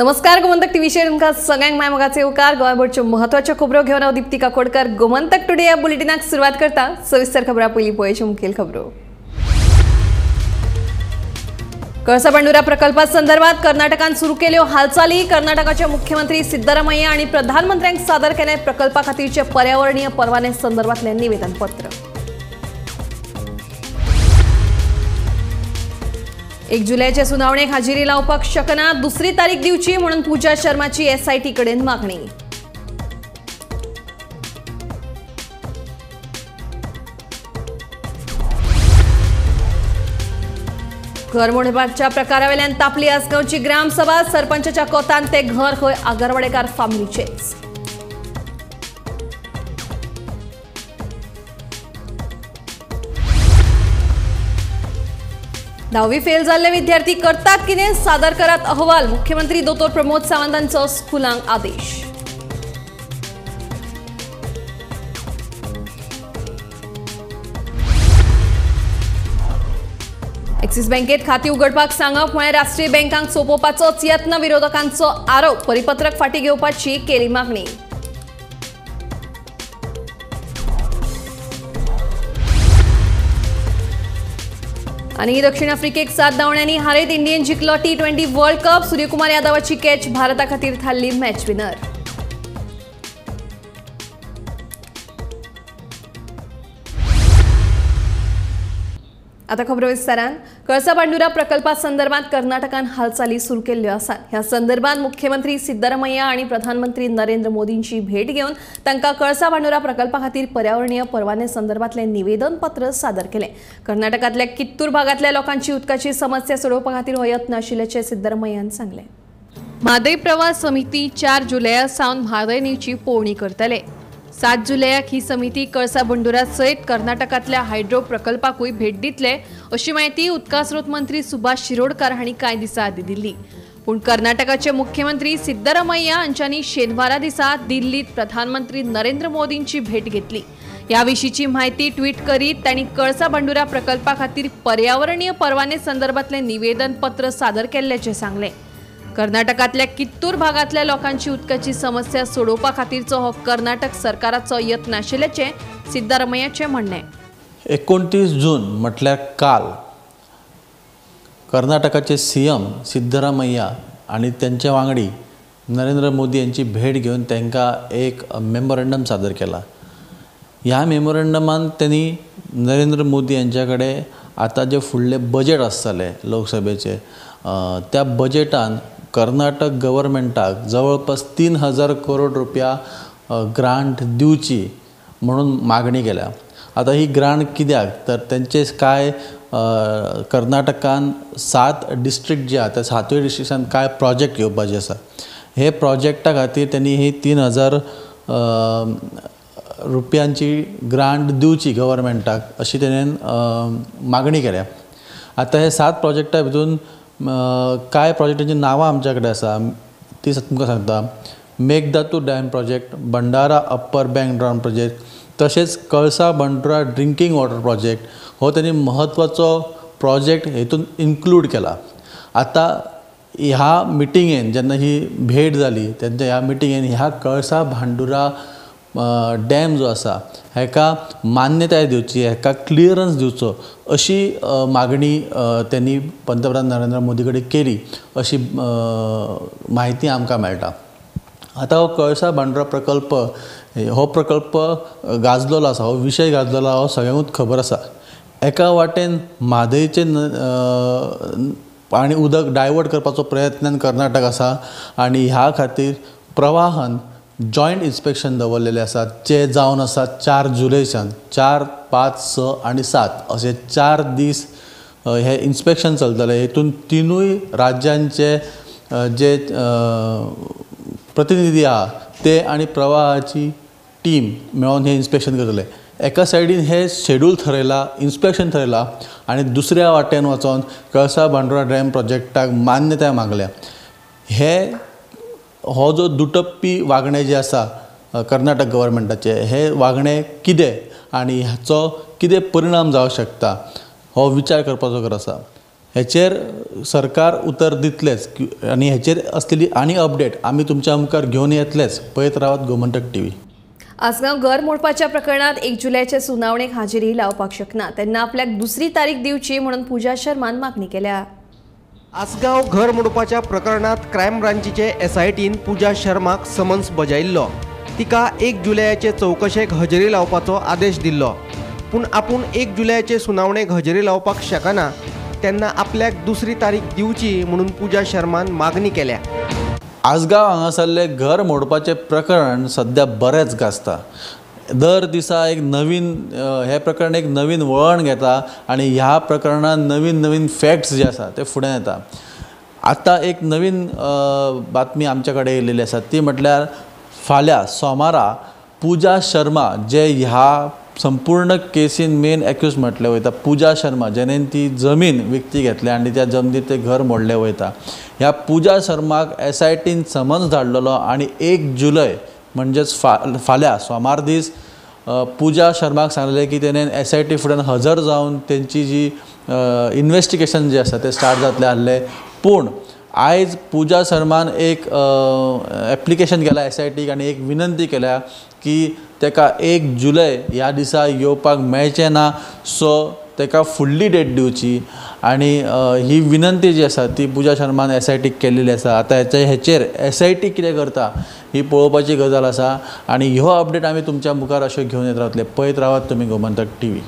नमस्कार, गोमंतक टीव्हीचेर तुमकां सगळ्यांक माय मोगाचे येवकार। गोंयभरच्यो म्हत्वाच्यो खबरो घेवन हांव दीप्ती काकोडकर गोमंतक टुडे ह्या बुलेटिनाक सुरवात करता। सविस्तर खबरां पयलीं पळोवच्यो मुखेल खबरो। कळसा भांडुरा प्रकल्पा संदर्भात कर्नाटकान सुरू केल्यो हालचाली। कर्नाटकाचे मुख्यमंत्री सिद्धरामय्या आनी प्रधानमंत्र्यांक सादर केले प्रकल्पा खातीरचे पर्यावरणीय परवाने संदर्भातले निवेदनपत्र। 1 जुलैचे सुनावणेक हाजेरी लावपाक शकना, दुसरी तारीख दिवची म्हणून पूजा शर्माची एसआयटी कडेन मागणी। घर मोडपाच्या प्रकारावेल्यान तापली आसगांवची ग्रामसभा। सरपंचाच्या कोतान ते घर खंय आगरवाडेकार फामिलीचेच। धावी फेल जाल्ले विद्यार्थी करतात कितें, सादर करात अहवाल। मुख्यमंत्री दोतोर प्रमोद सावंतांचो स्कुलांक आदेश। एक्सिस बँकेत खाती उगडपाक सांगप म्हळ्यार राष्ट्रीय बँकांक सोंपोवपाचोच यत्न, विरोधकांचो आरोप। परिपत्रक फाटीं घेवपाची केली मागणी। आणि दक्षिण आफ्रिकेक 7 धावण्यांनी हारयत इंडियन जिखलो T20 world cup. Suryakumar यादवाची कॅच भारता खातीर थारली मॅच विनर। आता खबरो विस्तारान। कळसा भांडुरा प्रकल्पा संदर्भात कर्नाटकान हालचाली सुरू केल्ल्यो आसात। ह्या संदर्भात मुख्यमंत्री सिद्धरामय्या आनी प्रधानमंत्री नरेंद्र मोदींची भेट घेवन तांकां कळसा भांडुरा प्रकल्पा खातीर पर्यावरणीय परवाने संदर्भातले निवेदनपत्र सादर केलें। कर्नाटकांतल्या कित्तूर भागांतल्या लोकांची उदकाची समस्या सोडोवपा खातीर हो यत्न आशिल्ल्याचें सिद्धरामय्यान सांगलें। म्हादय प्रवाह समिती 4 जुलया सावन म्हादय न्हंयची पळोवणी करतले। 7 जुलयाक ही समिती कळसा भांडुरा सयत कर्नाटकांतल्या हायड्रो प्रकल्पाकूय भेट दितले अशी म्हायती उदका स्रोत मंत्री सुभाष शिरोडकर हांणी कांय दिसां आदीं दिल्ली। पूण कर्नाटकाचे मुख्यमंत्री सिद्धरामय्या हांच्यांनी शेनवारा दिसा दिल्लीत प्रधानमंत्री नरेंद्र मोदींची भेट घेतली। ह्या विशींची म्हायती ट्वीट करीत तांणी कळसा भांडुरा प्रकल्पा खातीर पर्यावरणीय परवाने संदर्भातले निवेदनपत्र सादर केल्ल्याचें सांगलें। कर्नाटकांतल्या कित्तूर भागांतल्या लोकांची उदकाची समस्या सोडोवपा खातीरचो हो कर्नाटक सरकाराचो यत्न आशिल्ल्याचें सिद्धरामय्याचें म्हणणें। 29 जून म्हटल्यार काल कर्नाटकाचे सीएम सिद्धरामय्या आनी तेंचे वांगडी नरेंद्र मोदी यांची भेट घेवन तांकां एक मेमोरंडम सादर केला। ह्या मेमोरंडमान त्यांनी नरेंद्र मोदी यांच्या कडेन आतां जे फुडले बजेट आसतलें लोकसभेचें त्या बजेटान कर्नाटक गव्हर्मेंटाक जवळपास 3000 करोड रुपया ग्रांट दिवची म्हणून मागणी केल्या। आतां ही ग्रांट कित्याक तर तेंचे काय कर्नाटकान 7 डिस्ट्रिक्ट जे आहा त्या 7 डिस्ट्रिक्टान काय प्रोजेक्ट येवपाचे आसा, हे प्रोजेक्टा खातीर तेणी ही 3000 रुपयांची ग्रांट दिवची गव्हर्मेंटाक अशी तेणेन मागणी केल्या। आतां हे 7 प्रोजेक्टा भितून काय प्रोजेक्टांची नांवां आमच्या कडेन आसा ती तुमकां सांगता। Mekedatu dam project, Bhandara upper bank dam project, तशेंच Kalsa Bhandura drinking water project हो तेणी म्हत्वाचो प्रोजेक्ट हेतून इन्क्लूड केला। आतां ह्या मिटिंगेन जेन्ना ही भेट जाली तेन्ना ह्या मिटिंगेन ह्या कळसा भांडुरा डॅम जो आसा हेका मान्यताय दिवची, हेका क्लियरन्स दिवचो अशी मागणी त्यांनी पंतप्रधान नरेंद्र मोदी कडेन केली अशी म्हायती आमकां मेळटा। आतां हो कळसा भांडुरा प्रकल्प हो प्रकल्प गाजलेलो आसा, हो विशय गाजलेलो हो सगळ्यांकूच खबर आसा। एका वाटेन म्हादयचें पाणी उदक डायवर्ट करपाचो प्रयत्न कर्नाटक आसा आनी ह्या खातीर प्रवाहन जॉयंट इन्स्पेक्शन दवरलेले आसात जे जावन आसा 4 जुलयच्यान 4, 5, 6 आनी 7 असे 4 दीस हे इन्स्पेक्शन चलतले। हेतून 3 राज्यांचे जे प्रतिनिधी आहा ते आनी प्रवाहाची टीम मेळोन हे इन्स्पेक्शन करतले। एका सायडीन हे शेड्यूल थरयला, इन्स्पेक्शन थरयला आनी दुसऱ्या वाटेन वचोन कळसा भांडुरा डॅम प्रोजेक्टाक मान्यताय मागल्या। हे हो जो दुटप्पी वागणें जें आसा कर्नाटक गव्हर्मेंटाचें हे वागणें कितें आनी हाचो कितें परिणाम जावंक शकता हो विचार करपाचो गरज आसा। हेचेर सरकार उतर दितलेंच आनी हेचेर असलेली आनी अपडेट आमी तुमच्या मुखार घेवन येतलेच. पळयत रावात गोमंतक टीव्ही. आसगांव घर मोडपाच्या प्रकरणात 1 जुलयाचे सुनावणेक हाजेरी लावपाक शकना तेन्ना आपल्याक दुसरी तारीख दिवची म्हणून पूजा शर्मान मागणी केल्या. आसगांव घर मोडपाच्या प्रकरणात क्रायम ब्रांचीचे एसआयटीन पूजा शर्माक समन्स बजायिल्लो. तिका 1 जुलयाचे चवकशेक हजेरी लावपाचो आदेश दिल्लो. पूण आपूण 1 जुलयाचे सुनावणेक हजेरी लावपाक शकना तेन्ना आपल्याक दुसरी तारीख दिवची म्हणून पूजा शर्मान मागणी केल्या. आसगांव हांगासरलें घर मोडपाचें प्रकरण सद्या बरेंच गाजता. दर दिसा एक नवीन हें प्रकरण एक नवीन वळण घेता आनी ह्या प्रकरणान नवीन नवीन फॅक्ट्स जे आसा ते फुडें येता. आतां एक नवीन बातमी आमच्या कडेन येयलेली आसा ती म्हटल्यार फाल्यां सोमारा पूजा शर्मा जे ह्या संपूर्ण केसीन मेन एक्यूज म्हटलें वयता, पूजा शर्मा जेणेन ती जमीन विकती घेतल्या आनी त्या जमनीर तें घर मोडलें वयता, ह्या पूजा शर्माक एसआयटीन समन्स धाडलेलो आनी 1 जुलय म्हणजेच फाल्यां सोमार दीस पूजा शर्माक सांगलें की तेणेन एसआयटी फुड्यान हजर जावन तेंची जी इन्वेस्टिगेशन जें आसा तें स्टार्ट जातलें आहलें. पूण आयज पूजा शर्मान एक एप्लिकेशन केलां एसआयटीक आनी एक विनंती केल्या की तेका 1 जुलय ह्या दिसा येवपाक मेळचें ना, सो तेका फुडली डेट दिवची आनी ही विनंती जी आसा ती पूजा शर्मान एसआयटीक केल्लेली आसा. आतां हेचेर एसआयटी कितें करता ही पळोवपाची गजाल आसा आनी ह्यो अपडेट आमी तुमच्या मुखार अश्यो घेवन येत रावतले. पळयत रावात तुमी गोमंतक टीव्ही.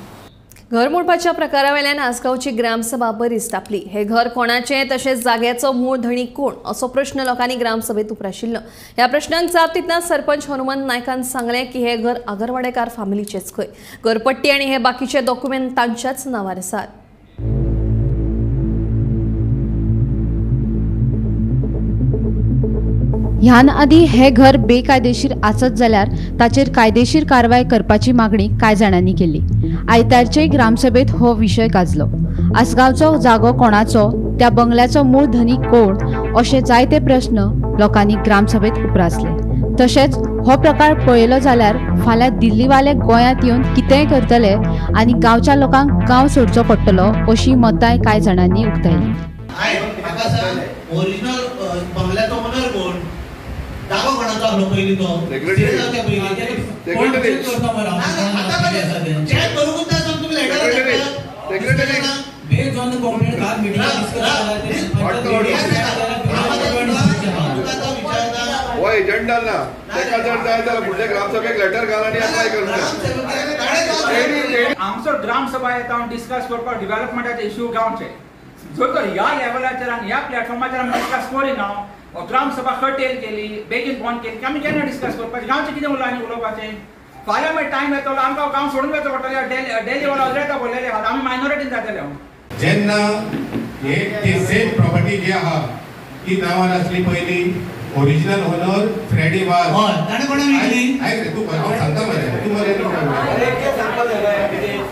घर मोडपाच्या प्रकारावेल्यान आसगांवची ग्रामसभा बरीच तापली. हे घर कोणाचें तशेंच जाग्याचो मूळ धणी कोण असो प्रश्न लोकांनी ग्रामसभेत उप्राशिल्लो. ह्या प्रश्नांक जाप दितना सरपंच हनुमंत नायकान सांगलें की हे घर आगरवाडेकार फॅमिलीचेच खंय, घरपट्टी आनी हे बाकीचे डॉक्युमेंट तांच्याच नांवार आसात. ह्यान आदी हे घर बेकायदेशीर आसत जाल्यार ताचेर कायदेशीर कारवाय करपाची मागणी कांय जाणांनी केली. आयतारचे ग्रामसभेत हो विशय गाजलो. आसगांवचो जागो कोणाचो, त्या बंगल्याचो मूळ धनी कोण अशे जायते प्रश्न लोकांनी ग्रामसभेत उप्रासले. तशेंच हो प्रकार पळयलो जाल्यार फाल्यां दिल्लीवाले गोंयांत येवन कितेंय करतले आनी गांवच्या लोकांक गांव सोडचो पडटलो अशी मतांय कांय जाणांनी उक्तायली. हो एजंडा ना ताका जर जाय जाल्यार फुडले ग्रामसभेक लेटर घाल आनी अप्लाय करता. आमचो ग्रामसभा येता डिस्कस करपाक डेव्हलपमेंटाचे इश्यू गांवचे जर तर ह्या लेवलाचेर आनी ह्या प्लॅटफॉर्माचेर आमी डिस्कस करिना, ग्रामसभा कर्टेल केली बेगीन बंद केली, आमी केन्ना डिस्कस करपाचें गांवचें कितें उरलां आनी उलोवपाचें? फाल्यां मागीर टायम येतलो आमकां गांव सोडून वचचो पडटलें. डेली वाला अजरेता पडलेले आहा आमी मायनॉरिटीन जातले. जेन्ना हे ती सेम प्रॉपर्टी जी आहा ती नांवार आसली पयलीं ओरिजिनल ओनर फ्रेडी वाज. ताणें कोणा विकली? आयक रे तूं, हांव सांगता मरे, तूं मरे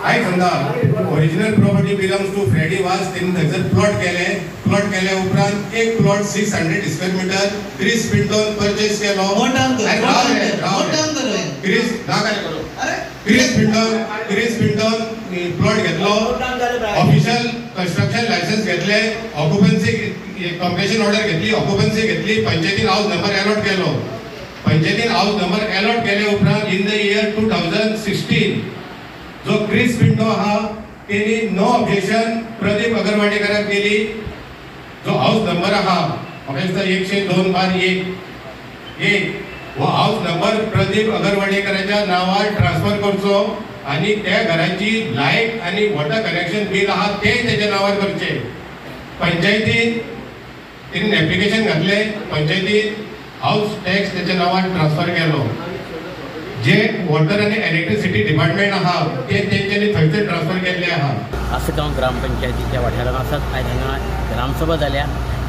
आयक सांगता. Original property belongs to Freddy Vaz. तेणी थंयसर प्लॉट केले. प्लॉट केल्या उपरांत एक plot 600 square metre Chris Pinton purchase केलो. क्रिस ना काय करो, क्रिस पिंटोन प्लॉट घेतलो, ऑफिशियल कन्स्ट्रक्शन लायसन्स घेतले, ऑक्युपन्सी कम्प्लेशन ऑर्डर घेतली, ऑक्युपन्सी घेतली, पंचायतीन हाऊस नंबर अलॉट केलो. पंचायतीन हाऊस नंबर अलॉट केले उपरांत इन the year 2016 जो क्रिस पिंटो आहा तेणी नो ऑब्जेक्शन प्रदीप अगरवाडेकराक केली. जो हाऊस नंबर आहा म्हाका दिसता 102/1 हो हाऊस नंबर प्रदीप अगरवाडेकराच्या नांवार ट्रान्सफर करचो आनी त्या घराची लायट आनी वॉटर कनेक्शन बील आहा तें तेच्या नांवार करचें. पंचायतीन तेणी एप्लिकेशन घातलें, पंचायतीन हाऊस टॅक्स तेच्या नांवार ट्रान्सफर केलो. जे वॉटर आनी इलेक्ट्रिसिटी डिपार्टमेंट आहा ते तेंच्यांनी थंयसर ट्रान्सफर केल्ले आहा. आसगांव ग्रामपंचायतीच्या वाठारांत आसात. आयज हांगा ग्रामसभा जाल्या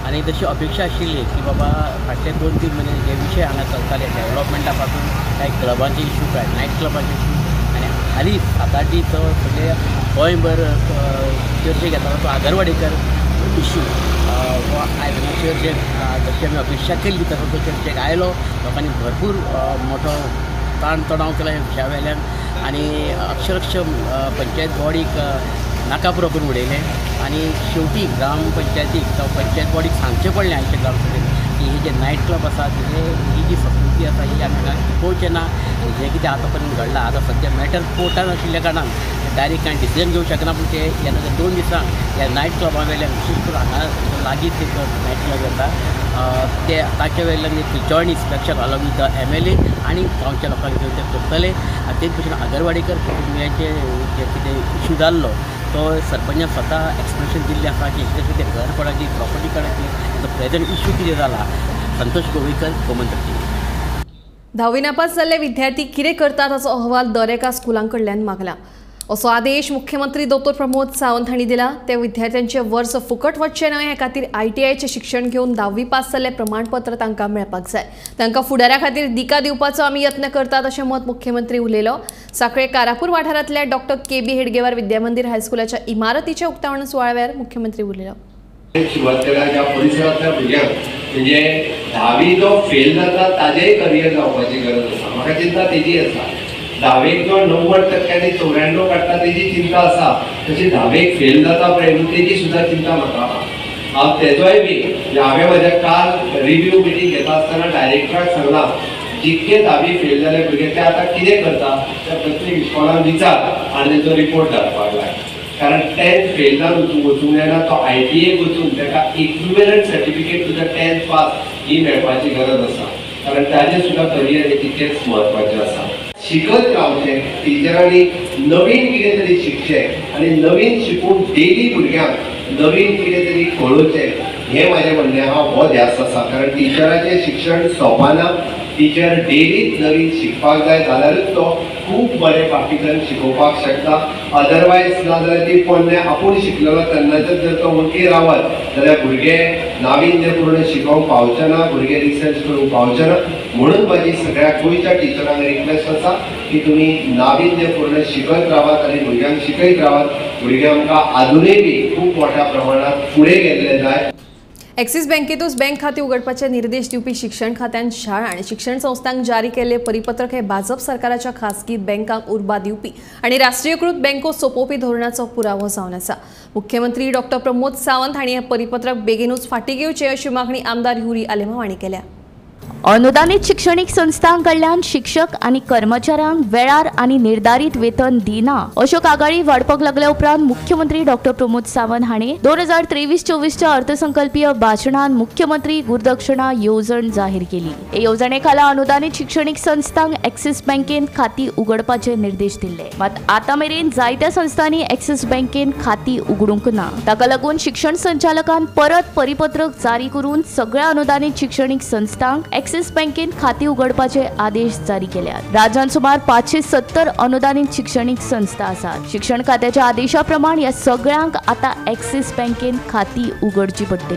आनी तशी अपेक्षा आशिल्ली की बाबा फाटले 2-3 म्हयने जे विशय हांगा चलताले डेव्हलपमेंटा पासून कांय क्लबांचे इश्यू, काय नायट क्लबांचे इश्यू आनी हालींच 7-8 दीस सगळे गोंयभर चर्चेक येतालो तो आगरवाडेकर इश्यू हो आयज हांगा चर्चेक जशी आमी अपेक्षा केल्ली तसो तो चर्चेक आयलो. लोकांनी भरपूर मोठो ताण तणाव केला ह्या विशया वयल्यान आनी अक्षरक्ष पंचायत बॉडीक नाका पुरो करून उडयलें आनी शेवटी ग्रामपंचायतीक जावं पंचायत बॉडीक सांगचें पडलें आयच्या ग्रामसभेन की हे जे नायट क्लब आसा हे ही जी संस्कृती आसा ही आमी हांगा टिकोवचें ना. हें कितें आतां पर्यंत घडलां, आतां सद्या मॅटर कोर्टान आशिल्ल्या कारणान डायरेक्ट कांय डिसिजन घेवंक शकना, पूण ते येणाऱ्या 2 दिसांक ह्या नायट क्लबा वेल्यान विशेश करून हांगा लागींच एक नायट क्लब येता ते ताचे वेल्यान एक joint inspection along with the MLA आनी गांवच्या लोकांक घेवन ते करतले. आनी तेच भशेन आगरवाडीकर कुटुंबियांचे जे कितें इशू जाल्लो तो सरपंचान स्वता एक्सप्लेनेशन दिल्लें आसा की तशें तें घर कोणाची, प्रॉपर्टी कोणाची, तो प्रेजंट इशू कितें जाला. संतोष गोवेकर, गोमंतक टीव्ही. धावी नापास जाल्ले विद्यार्थी कितें करतात ताचो अहवाल दर एका स्कुलां कडल्यान मागला असो आदेश मुख्यमंत्री डॉक्टर प्रमोद सावंत हांणी दिला. ते विद्यार्थ्यांचे वर्स फुकट वचचें न्हय हे खातीर आयटीआयचें शिक्षण घेवन धावी पास जाल्लें प्रमाणपत्र तांकां मेळपाक जाय. तांकां फुडारा खातीर दिका दिवपाचो आमी यत्न करतात अशें मत मुख्यमंत्री उलयलो. साखळे कारापूर वाठारांतल्या डॉक्टर के.बी. हेडगेवार विद्यामंदिर हायस्कुलाच्या इमारतीच्या उक्तावण सुवाळ्यार मुख्यमंत्री उलयलो. सुरवात केल्या ज्या परिसरांतल्या भुरग्यांक म्हणजे धावी जो फेल जाता ताजेय करियर जावपाची गरज आसा. म्हाका चिंता तेजी आसा. धावेक जो 90% 94 काडटा तेजी चिंता आसा, तशी धावेक फेल जाता पळय न्हू तेजी सुद्दां चिंता म्हाका आसा. हांव तेजोय बी हांवें म्हज्या काल रिव्यू मिटींग घेता आसतना डायरेक्टराक सांगलां जितके धावी फेल जाले भुरगे ते आतां कितें करता त्या प्रत्येक इस्कॉलान विचार आनी तेजो रिपोर्ट धाडपाक लाय. कारण 10th fail जावन वचूंक जायना, तो आयटीएक वचून ताका इक्विवेलंट सर्टिफिकेट सुद्दां 10th पास ही मेळपाची गरज आसा. कारण ताजें सुद्दां करियर हें तितकेंच म्हत्वाचें आसा. शिकत रावचें, टिचरांनी नवीन कितें तरी शिकचें आनी नवीन शिकून डेली भुरग्यांक नवीन कितें तरी कळोवचें हें म्हाजें म्हणणें आहा. हो ध्यास आसा. कारण टिचराचें शिक्षण सोंपना, टिचर डेलीच नवीन शिकपाक जाय जाल्यारूच तो खूब बरें बाकीच्यांक शिकोवपाक शकता. अदरवायज ना जाल्यार ती पोन्नें आपूण शिकलेलो तेन्नाच्याच जर तो वगी रावत जाल्यार भुरगे नाविन्यपूर्ण शिकोवंक पावचे ना, भुरगे रिसर्च करूंक पावचे ना. म्हणून म्हाजी सगळ्या गोंयच्या टिचरांक रिक्वेस्ट आसा की तुमी नाविन्यपूर्ण शिकत रावात आनी भुरग्यांक शिकयत रावात. भुरगे आमकां आजुनूय बी खूब मोठ्या प्रमाणांत फुडें गेल्ले जाय. एक्सिस बँकेतूच बँक खातें उगडपाचे निर्देश दिवपी शिक्षण खात्यान शाळा आनी शिक्षण संस्थांक जारी केल्ले परिपत्रक हे भाजप सरकाराच्या खासगी बँकांक उर्बा दिवपी आनी राष्ट्रीयकृत बँको सोंपोवपी धोरणाचो पुरावो जावन आसा. मुख्यमंत्री डॉक्टर प्रमोद सावंत हांणी हें परिपत्रक बेगीनूच फाटीं घेवचें अशी मागणी आमदार युरी आलेमांव हांणी केल्या. अनुदानित शिक्षणीक संस्थां कडल्यान शिक्षक आनी कर्मचाऱ्यांक वेळार आनी निर्धारित वेतन दिना अश्यो कागाळी वाडपाक लागल्या उपरांत मुख्यमंत्री डॉक्टर प्रमोद सावंत हांणी 2023-24च्या अर्थसंकल्पीय भाशणान मुख्यमंत्री गुरुदक्षिणा येवजण जाहीर केली. हे येवजणे खाला अनुदानित शिक्षणीक संस्थांक एक्सिस बँकेन खाती उगडपाचे निर्देश दिल्ले. मात आतां मेरेन जायत्या संस्थांनी एक्सिस बँकेन खाती उगडूंक ना. ताका लागून शिक्षण संचालकान परत परिपत्रक जारी करून सगळ्या अनुदानित शिक्षणीक संस्थांक एक्सिस बँकेन खाती उगडपाचे आदेश जारी केल्यात. राज्यांत सुमार 570 अनुदानित शिक्षणीक संस्था आसात. शिक्षण खात्याच्या आदेशा प्रमाण ह्या सगळ्यांक आतां एक्सिस बँकेन खाती उगडची पडटली.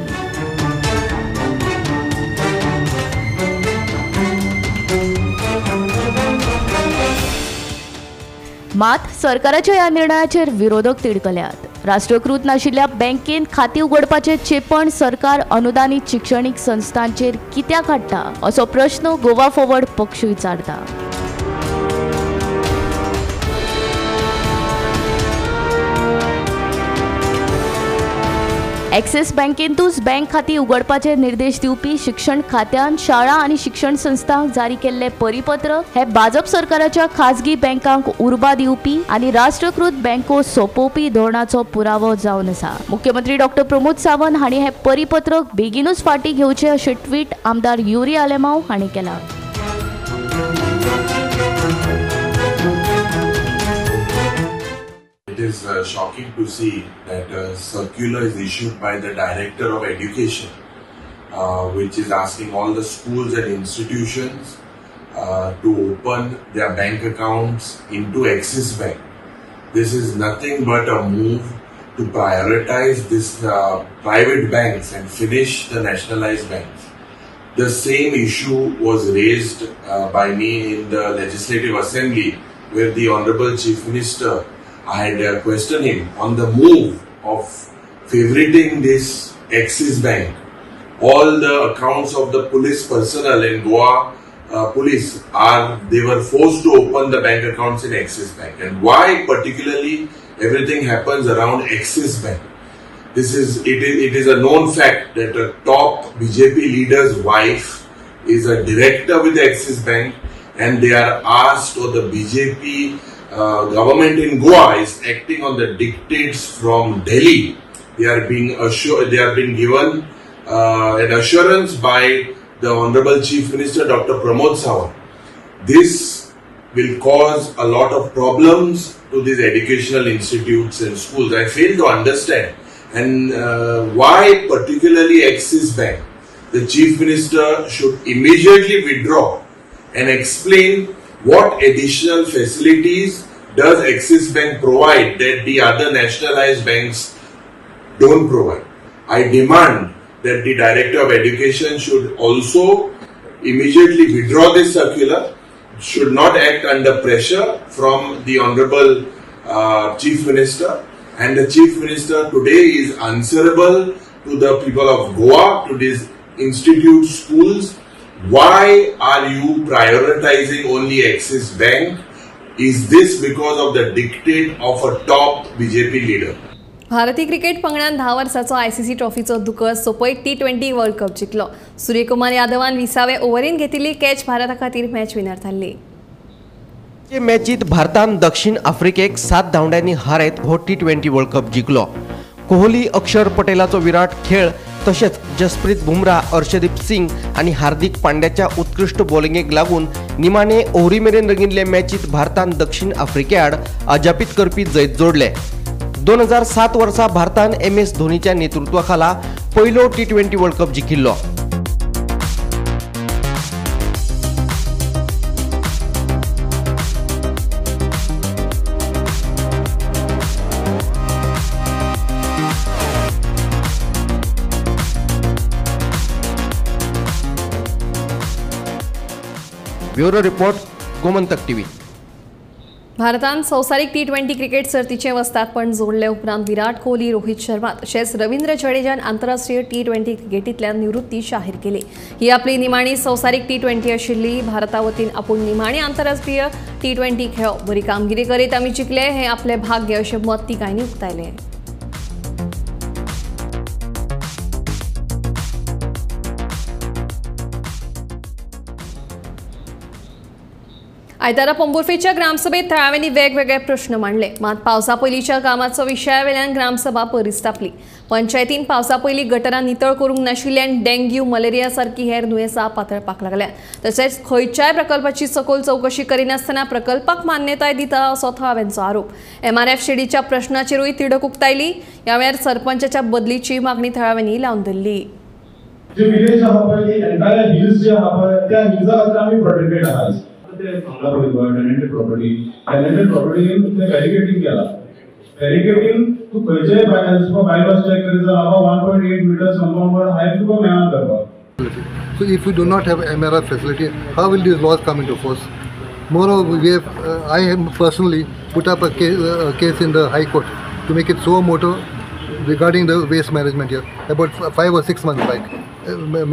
मात सरकाराच्या ह्या निर्णयाचेर विरोधक तिडकल्यात. राष्ट्रीयकृत नाशिल्ल्या बँकेन खाती उगडपाचे चेपण सरकार अनुदानित शिक्षणीक संस्थांचेर कित्याक हाडटा असो प्रश्न गोवा फॉरवर्ड पक्ष विचारता. एक्सिस बँकेंतूच बँक खाती उगडपाचे निर्देश दिवपी शिक्षण खात्यान शाळा आनी शिक्षण संस्थांक जारी केल्ले परिपत्रक हे भाजप सरकाराच्या खाजगी बँकांक उर्बा दिवपी आनी राष्ट्रीयकृत बँको सोंपोवपी धोरणाचो पुरावो जावन आसा. मुख्यमंत्री डॉक्टर प्रमोद सावंत हांणी हे परिपत्रक बेगीनूच फाटीं घेवचें अशें ट्वीट आमदार युरी आलेमांव हांणी केलां. It is shocking to see that a circular is issued by the Director of Education, which is asking all the schools and institutions to open their bank accounts into Axis Bank. This is nothing but a move to prioritize this private banks and finish the nationalized banks. The same issue was raised by me in the Legislative Assembly, where the Honorable Chief Minister, I had questioned him on the move of favoriting this Axis Bank. All the accounts of the police personnel in Goa police they were forced to open the bank accounts in Axis Bank. And why particularly everything happens around Axis Bank? It is a known fact that a top BJP leader's wife is a director with Axis Bank, and they are asked, or the BJP government in Goa is acting on the dictates from Delhi. They are being assured, they have been given an assurance by the Honorable Chief Minister Dr. Pramod Sawant. This will cause a lot of problems to these educational institutes and schools. I fail to understand and why particularly Axis Bank. The Chief Minister should immediately withdraw and explain what additional facilities does Axis Bank provide that the other nationalized banks don't provide. I demand that the Director of Education should also immediately withdraw this circular, should not act under pressure from the Honorable Chief Minister. And the Chief Minister today is answerable to the people of Goa, to these institute schools. Why are you prioritizing only Axis Bank? Is this because of the dictate of a top BJP leader? भारतीय cricket पंगडान 10 वर्साचो ICC ट्रॉफीचो दुकर सोपयत T20 world cup जिखलो. सूर्यकुमार यादवान 20व्या ओव्हरीन घेतिल्ली कॅच भारता खातीर मॅच विनर थारली. हे मॅचीत भारतान दक्षिण आफ्रिकेक 7 धांवड्यांनी हारयत हो T20 world cup जिखलो. कोहली, अक्षर पटेलाचो विराट खेळ तशेंच जसप्रीत बुमराह, अर्शदीप सिंग आनी हार्दिक पांड्याच्या उत्कृश्ट बॉलिंगेक लागून निमाणे ओव्हरी मेरेन रंगिल्ले मॅचीत भारतान दक्षिण आफ्रिके आड अजापीत करपी जैत जोडले. 2007 वर्सा भारतान MS धोनीच्या नेतृत्वाखाला पयलो T20 world cup जिखिल्लो. Bureau report, Gomantak TV. भारतान संवसारीक T20 cricket सर्तीचे वस्तादपण जोडले उपरांत विराट कोहली, रोहित शर्मा तशेंच रवींद्र जडेजान आंतरराष्ट्रीय T20 क्रिकेटींतल्यान निवृत्ती जाहीर केली. ही आपली निमाणी संवसारीक T20 आशिल्ली. भारता वतीन आपूण निमाणी आंतरराष्ट्रीय T20 खेळो बरी कामगिरी करीत आमी जिखले हें आपलें भाग्य अशें मत तिगांनी उक्तायलें. आयतारा पोंबुर्फेच्या ग्रामसभेत थळाव्यांनी वेगवेगळे प्रश्न मांडले. मात पावसा पयलींच्या कामाचो विशया वेल्यान ग्रामसभा परिस्तापली. पंचायतीन पावसा पयलीं गटरां नितळ करूंक नाशिल्ल्यान डेंग्यू, मलेरिया सारकी हेर दुयेंसां पातळपाक लागल्या. तशेंच खंयच्याय प्रकल्पाची सखोल चवकशी करिनासतना प्रकल्पाक मान्यताय दिता असो थळाव्यांचो आरोप. MRF शेडीच्या प्रश्नाचेरूय तिडक उक्तायली. ह्या वेळार सरपंचाच्या बदलीची मागणी थळाव्यांनी लावन धरली. जे विलेज आहा पळय ती एंटायर हिल्स जे आहा पळय त्या हिल्सा खातीर आमी प्रोटेक्टेड आहा. सांगला पळय टेनंटेड प्रॉपर्टी, टेनंटेड प्रॉपर्टीन ते बॅरिकेटींग केला. बॅरिकेटींग तूं खंयचेय तुका बायलॉज चॅक करीत जाल्यार 1.8 मिटर्स कंपाउंड हायट तुका मेळना करपाक. So if we do not have MRF facility, how will these laws come into force? Moreover, we have, I have personally put up a case in the High Court to make it so moto regarding the waste management here. About 5 or 6 months back,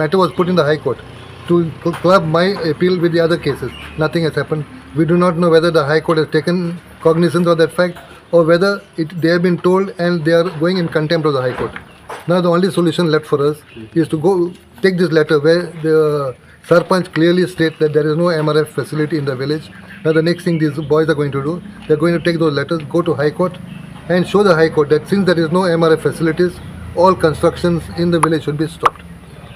matter was put in the High Court to club my appeal with the other cases. Nothing has happened. We do not know whether the High Court has taken cognizance of that fact or whether they have been told and they are going in contempt of the High Court. Now the only solution left for us is to go take this letter where the Sarpanch clearly states that there is no MRF facility in the village. Now the next thing these boys are going to do, they are going to take those letters, go to High Court and show the High Court that since there is no MRF facilities, all constructions in the village should be stopped.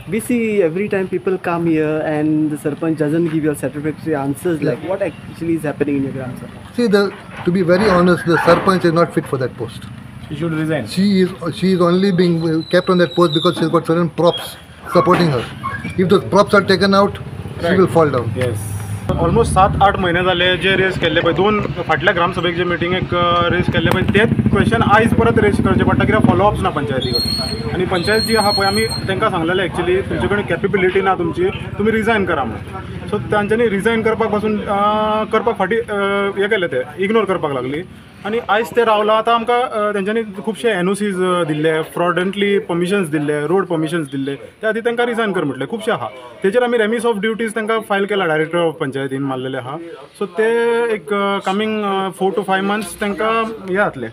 We see every time people come here and the Sarpanch doesn't give you satisfactory answers. Like what actually is happening in your Gram Sabha? See, to be very honest, the Sarpanch is not fit for that post. She should resign. She is only being kept on that post because she's got certain props supporting her. If those props are taken out, right, she will fall down. Yes. Almost 7-8 महिने जाले जे rays केल्ले पळय, दोन फाटल्या ग्रामसभेक जे मिटिंगेक rays केल्ले पळय तेच question आयज परत रेज करचे पडटा कित्याक फॉलोअप्स ना पंचायती कडेन. आनी पंचायत जी आहा पळय आमी तांकां सांगलेलें एक्चुली तुमचे कडेन कॅपेबिलिटी ना तुमची, तुमी रिजायन करा म्हणून. सो तांच्यांनी रिजायन करपाक पासून करपाक फाटीं हें केलें, ते इग्नोर करपाक लागली. आनी आयज ते रावला. आतां आमकां तेंच्यांनी खुबशे एनओसीज दिल्ले, फ्रॉडंटली परमिशन्स दिल्ले, रोड परमिशन्स दिल्ले, त्या खातीर तांकां रिजायन कर म्हटलें. खुबशे आहा तेजेर आमी रेमिस ऑफ ड्युटीज तांकां फायल केला, डायरेक्टर ऑफ पंचायतीन मारलेले आहा. सो ते एक कमींग 4 to 5 months तांकां हें जातलें,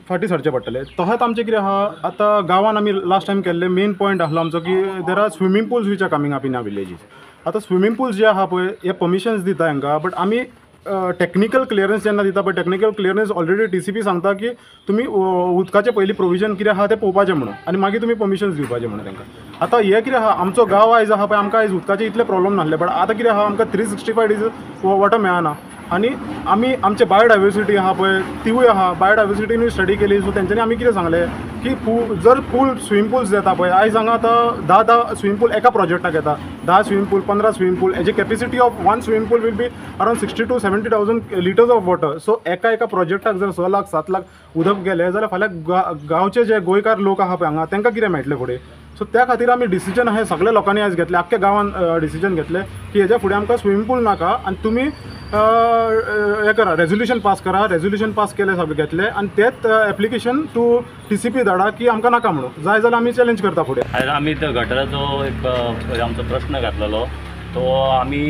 फाटीं सरचें पडटलें. तशेंच आमचें कितें आहा आतां गांवान आमी लास्ट टायम केल्ले मेन पॉयंट आसलो आमचो की there are swimming pools which are coming up in our villages. आतां स्विमींग पुल्स जे आहा पळय हे परमिशन्स दिता हांकां, बट आमी टॅक्निकल क्लियरन्स जेन्ना दिता पळय टॅक्निकल क्लियरन्स ऑलरेडी TCP सांगता की तुमी उदकाचें पयलीं प्रोविजन कितें आहा तें पळोवपाचें म्हणून आनी मागीर तुमी परमिशन्स दिवपाचें म्हणून तांकां. आतां हें कितें आहा आमचो गांव आयज आहा पळय आमकां आयज उदकाचे इतले प्रॉब्लम नासले, बट आतां कितें आहा आमकां 365 days water मेळना आनी आमी आमचे बायोडायवर्सिटी आहा पळय तिवूय आहा. बायोडायवर्सिटीनूय स्टडी केली, सो तेंच्यांनी आमी कितें सांगलें की जर पूल स्विमींग पुल्स येता पळय आयज हांगा आतां 10-10 स्विमींग पूल एका प्रोजेक्टाक येता, 10 स्विमींग पूल 15 स्विमींग पूल, हेजी capacity of one swimming pool will be around 60 to 70,000 litres of water. So एका एका प्रोजेक्टाक जर 6 लाख 7 लाख उदक गेलें जाल्यार फाल्यां गांवचे जे गोंयकार लोक आहा पळय हांगा तांकां कितें मेळटलें फुडें. सो त्या खातीर आमी डिसिजन अशें सगळे लोकांनी आयज घेतलें, आख्ख्या गांवान डिसिजन घेतलें की हेज्या फुडें आमकां स्विमींग पूल नाका आनी तुमी हें करा, रेजोल्युशन पास करा. रेजोल्युशन पास केलें सगळें घेतलें आनी तेच एप्लिकेशन टू TCP धाडा की आमकां नाका म्हणून, जाय जाल्यार आमी चॅलेंज करता फुडें. आयज आमी तो गटराचो एक आमचो प्रश्न घातलेलो तो आमी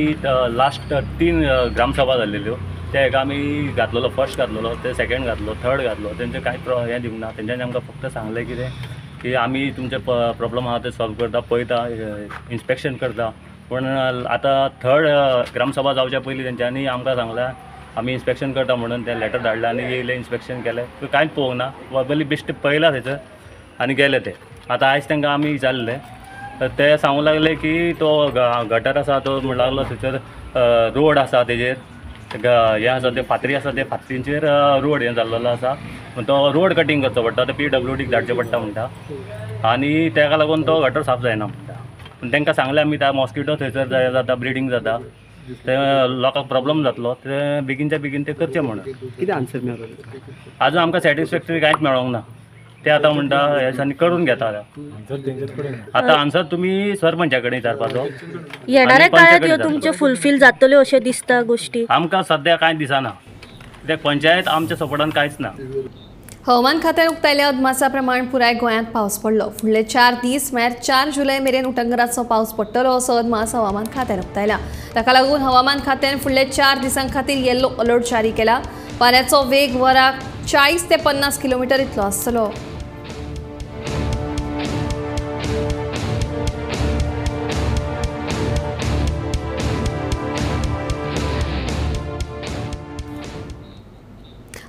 लास्ट 3 ग्रामसभा जाल्ल्यो त्या हेका आमी घातलेलो, फर्स्ट घातलेलो, ते सेकेंड घातलो, थर्ड घातलो. तेंचे कांय हें दिवंक ना. तेंच्यांनी आमकां फक्त सांगलें कितें की आमी तुमचे प्रॉब्लम आहा ते सॉल्व करता, पळयता, इन्स्पेक्शन करता. पूण आतां थर्ड ग्रामसभा जावच्या पयलीं तेंच्यांनी आमकां सांगलां आमी इन्स्पेक्शन करता म्हणून तें लेटर धाडलें आनी येयलें इन्स्पेक्शन केलें, कांयच पळोवंक ना, वर्बली बेश्टे पळयलां थंयसर आनी गेले ते. आतां आयज तांकां आमी विचारलें तर ते सांगूंक लागले की तो गटर आसा तो म्हणूंक लागलो थंयसर रोड आसा तेजेर हें आसा ते फातरी आसा ते फातरींचेर रोड हें जाल्लो आसा, तो रोड कटींग करचो पडटा, तो PWDक धाडचें पडटा म्हणटा आनी ताका लागून तो गटर साफ जायना म्हणटा. पूण तांकां सांगलें आमी त्या मॉस्किटो थंयसर जाता, ब्रिडींग जाता, ते लोकांक प्रॉब्लम जातलो, ते बेगीनच्या बेगीन ते करचें म्हणून. कितें आन्सर मेळ्ळो? आजून आमकां सॅटिस्फॅक्टरी कांयच मेळोंक ना. ते आतां म्हणटा हे दिसांनी करून घेता. आतां आन्सर तुमी सरपंचा कडेन विचारपाचो. येणाऱ्या काळात ह्यो तुमच्यो फुलफील जातल्यो अशें दिसता गोश्टी? आमकां सद्या कांय दिसना, कित्याक पंचायत आमच्या सपोर्टान कांयच ना. हवामान खात्यान उक्तायल्या अदमासा प्रमाण पुराय गोंयांत पावस पडलो. फुडले 4 दीस म्हळ्यार 4 जुलय मेरेन उटंगराचो पावस पडटलो असो अदमास हवामान खात्यान उक्तायला. ताका लागून हवामान खात्यान फुडले 4 दिसां खातीर येल्लो अलर्ट जारी केला. वाऱ्याचो वेग वराक 40 ते 50 किलोमिटर इतलो आसतलो.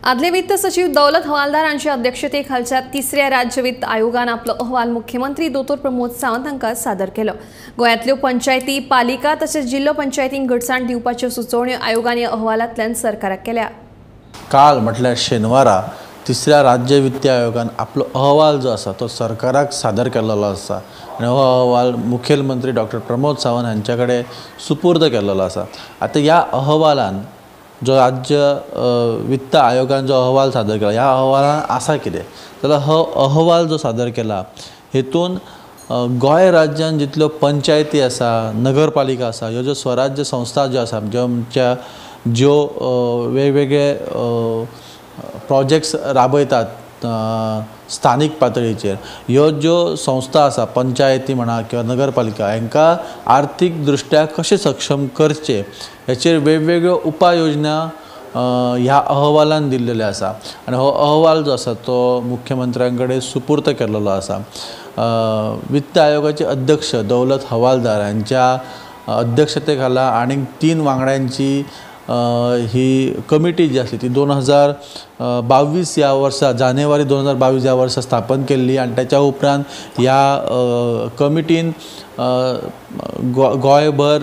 आदले वित्त सचिव दौलत हवालदार हांच्या अध्यक्षतेखालच्या 3ऱ्या राज्य वित्त आयोगान आपलो अहवाल मुख्यमंत्री दोतोर प्रमोद सावंत हांकां सादर केलो. गोंयांतल्यो पंचायती, पालिका तशेंच जिल्लो पंचायतींक घटसाण दिवपाच्यो सुचोवण्यो आयोगान ह्या अहवालांतल्यान सरकाराक केल्या. काल म्हटल्यार शेनवारा 3ऱ्या राज्य वित्त आयोगान आपलो अहवाल जो आसा तो सरकाराक सादर केल्लो आसा आनी हो अहवाल मुखेलमंत्री डॉक्टर प्रमोद सावंत हांच्या कडेन सुपूर्द केल्लो आसा. आतां ह्या अहवालान जो राज्य वित्त आयोगान जो अहवाल सादर केला ह्या अहवालान आसा कितें जाल्यार हो अहवाल जो सादर केला हेतून गोंय राज्यान जितल्यो पंचायती आसा, नगरपालिका आसा, ह्यो ज्यो स्वराज्य संस्था ज्यो आसा, ज्यो आमच्या ज्यो वेगवेगळे प्रोजेक्ट्स राबयतात स्थानीक पातळीचेर, ह्यो ज्यो संस्था आसा पंचायती म्हणा किंवा नगरपालिका हांकां आर्थीक दृश्ट्या कशें सक्षम करचें हेचेर वेगवेगळ्यो उपाय योजना ह्या अहवालान दिल्लेले आसा आनी हो अहवाल जो आसा तो मुख्यमंत्र्यां कडेन सुपूर्त केल्लो आसा. वित्त आयोगाचे अध्यक्ष दौलत हवालदार हांच्या अध्यक्षते खाला आनीक 3 वांगड्यांची ही कमिटी जी आसली ती 2022 ह्या वर्सा जानेवारी 2022 ह्या वर्सा स्थापन केल्ली आनी ताच्या उपरांत ह्या कमिटीन गोंयभर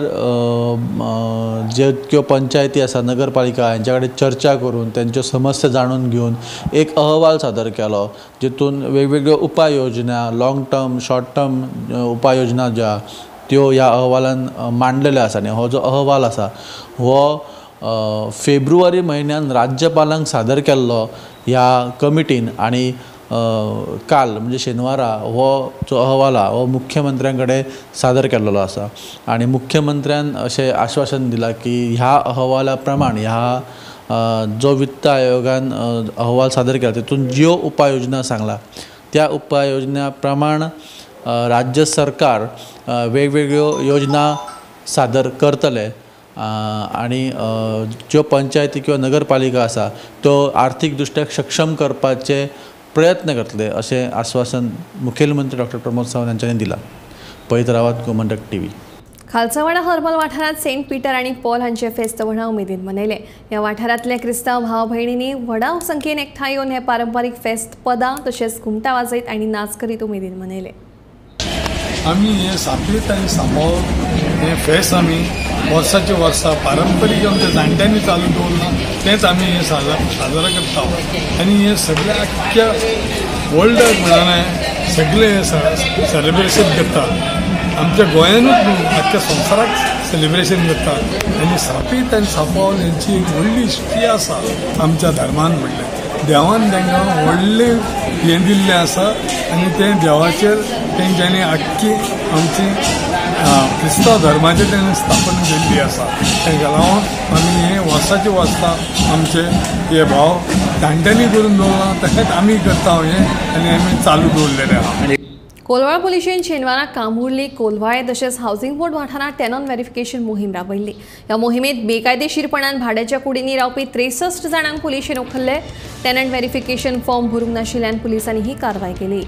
ज्यो पंचायती आसा, नगरपालिका हांच्या कडेन चर्चा करून तेंच्यो समस्या जाणून घेवन एक अहवाल सादर केलो जितून वेगवेगळ्यो उपाय योजना, लाँग टर्म, शॉर्ट टर्म उपाय योजना ज्यो त्यो ह्या अहवालान मांडलेल्यो आसा आनी हो जो अहवाल आसा हो फेब्रुवारी म्हयन्यान राज्यपालांक सादर केल्लो ह्या कमिटीन आनी काल म्हणजे शेनवारा हो जो अहवाल आहा हो मुख्यमंत्र्यां कडेन सादर केल्लो आसा आनी मुख्यमंत्र्यान अशें आश्वासन दिलां की ह्या अहवाला प्रमाण ह्या जो वित्त आयोगान अहवाल सादर केला तेतून ज्यो उपाययोजना सांगला त्या उपाययोजना प्रमाण राज्य सरकार वेगवेगळ्यो योजना सादर करतले आनी ज्यो पंचायती किंवा नगरपालिका आसा त्यो आर्थीक दृश्ट्या सक्षम करपाचे प्रयत्न करतले अशें आश्वासन मुखेलमंत्री डॉक्टर प्रमोद सावंत हांच्यांनी दिलां. पळयत रावात गोमंतक टीव्ही. खालसावाडा हर्मल वाठारांत सेंट पीटर आनी पॉल हांचे फेस्त व्हडा उमेदीन मनयलें. ह्या वाठारांतल्या क्रिस्तांव भाव भयणींनी व्हडा संख्येन एकठांय येवन हें पारंपारीक फेस्त पदां तशेंच घुमटां वाजयत आनी नाच करीत उमेदीन मनयलें. आमी हें सापीत आनी सांबाळ हें फेस्त आमी वर्साचे वर्सा पारंपरीक आमच्या जाणट्यांनी चालू दवरलां तेंच आमी हें साजरा करता आनी हें सगळें आख्ख्या वर्ल्डाक म्हणल्यार सगळें हें सेलिब्रेशन करता. आमच्या गोंयानूच न्हू आख्ख्या संवसाराक सेलिब्रेशन करता आनी सापीत आनी सांपावल हेंची एक व्हडली हिस्ट्री आसा आमच्या धर्मान. म्हणल्यार देवान तांकां व्हडलें हें दिल्लें आसा आनी तें देवाचेर तेंच्यांनी आख्खी आमची क्रिस्तांव धर्माचेर तेणें स्थापना केल्ली आसा. तांकां लागून आमी हें वर्साचे वर्सा आमचे हे भाव जाणट्यांनी करून दवरलां तशेंच आमी करता हें आनी आमी चालू दवरलेलें आहा. कोलवाळ पुलिशेन शेनवारा कामुर्ली, कोलवाळे तशेंच हावसिंग बोर्ड वाठारांत टेनॉन व्हेरिफिकेशन मोहीम राबयल्ली. ह्या मोहिमेंत बेकायदेशीरपणान भाड्याच्या कुडींनी रावपी 63 जाणांक पुलिशेन उखल्ले. टेनंट व्हेरिफिकेशन फॉर्म भरूंक नाशिल्ल्यान पुलिसांनी ही कारवाय केली.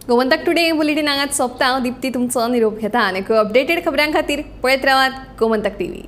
गोमंतक टुडे बुलेटिन हांगाच सोंपता. दीप्ती तुमचो निरोप घेता आनी अपडेटेड खबरां खातीर पळयत रावात गोमंतक टीव्ही.